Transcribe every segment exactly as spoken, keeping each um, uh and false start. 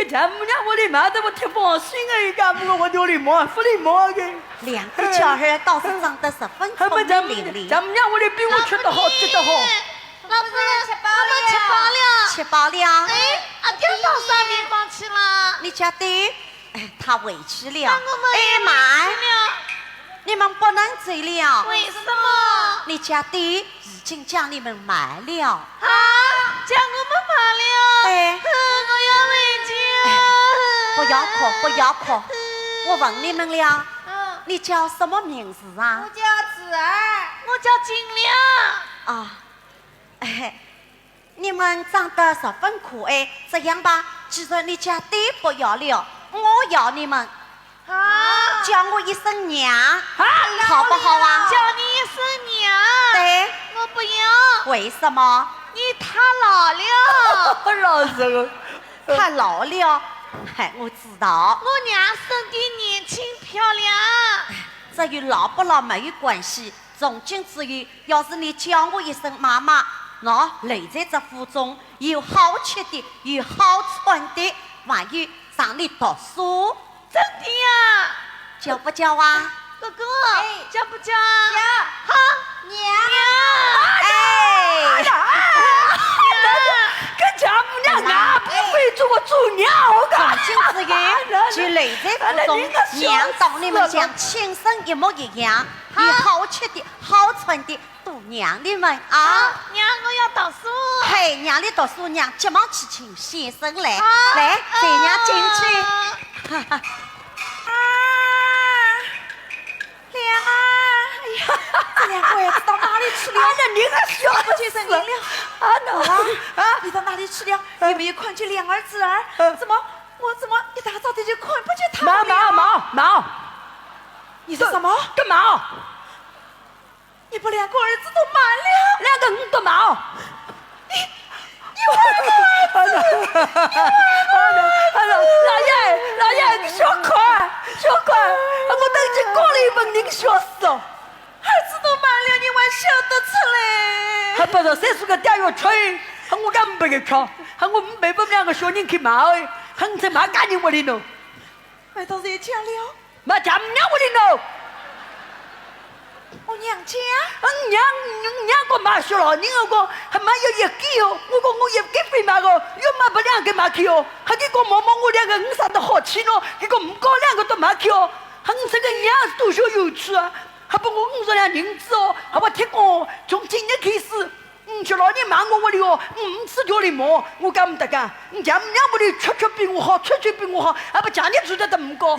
丈母娘屋里买得勿贴放心个，一家母个屋里忙，勿里忙个。两个娇儿倒是长得十分聪明伶俐。丈母娘屋里比我吃得好，吃得好。老夫人，吃饱了。我们吃饱了。吃饱了。哎，阿爹到啥地方去了？你家爹，哎，他回去了。那我们也回去了。哎，慢。你们不能走了。为什么？你家爹 已经将你们卖了。啊，将我们卖了？对。我要回去。哎，不要哭，不要哭。我问你们了，嗯。你叫什么名字啊？我叫子儿。我叫金亮。啊，哎，你们长得十分可爱。这样吧，既然你家爹不要了，我要你们。 啊。叫我一声娘，啊，好不好啊？叫你一声娘。对。我不要。为什么？你太老了。老实哦。太老了？嗨，我知道。我娘生得年轻漂亮。这与老不老没有关系，从今之后，要是你叫我一声妈妈，我留在这府中，有好吃的，有好穿的，还有让你读书。 真的呀？叫不叫啊？哥哥，哎。叫不叫啊？叫。好。娘。娘。哎。哎呀，哎呀，哎呀，搿丈母娘啊，不会做我做娘，我讲。从今之后，就留在府中，娘当你们像亲生一模一样，有好吃的，好穿的， 都让你们啊。啊，娘，我要读书。嘿，让你读书，娘急忙去请先生来。啊，来，陪娘进去。啊。啊，亮啊，哎呀，这两个孩子到哪里去了？哎呀，你个小不见人影了。啊，喏。啊，啊，你到哪里去了？有没有看见亮儿、子儿？啊。怎么，我怎么一大早的就看不见他们了？毛，毛，毛，毛。你说什么？干嘛？ 你把两个儿子都卖了？两个女的嘛。你，你有二个儿子？哎呀，哎呀，哎呀，老爷，老爷，你小看，小看，我等于讲了一本，你笑死哦。儿子都卖了，你还笑得出来？还不是三叔个爹要吃，还我敢不给吃？还我没把两个小人去卖，还在卖家人屋里呢。卖到谁家了？ 卖丈母娘屋里呢。我娘家？嗯，娘，娘个卖小老人个，还没有一个哦。我讲我一个非卖个，要卖拨两个卖去哦。还给讲毛毛我两个女生的好去呢，给讲唔讲两个都卖去哦。还你这个娘是多少有趣啊，还拨我五十两银子哦，还拨贴讲哦，从今日开始， 嗯，小老人买我屋里哦，嗯，吃叫里忙，我讲唔得讲，你丈母娘屋里吃吃比我好，穿穿比我好，还不讲你住得得唔高。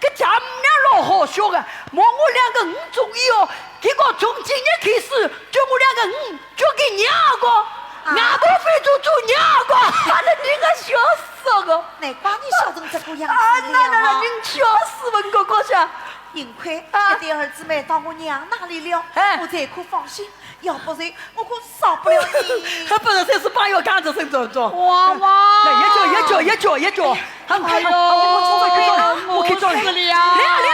搿丈母娘老好笑个，望我两个唔中意哦，结果从今日开始，叫我两个唔交给娘个，啊。俺不非做做娘个，哈得人家笑死个。难怪你笑成这个样子啊，那那那，了。人笑死文哥哥想。幸亏啊。一对儿子卖到我娘那里了，哎。我才可放心。 要不然我可饶不了你。还不是三叔帮我讲这声做做。哇哇！那一脚一脚一脚一脚，很快，哎呦，我去做，我去做，我去做了。我死了呀！来啊来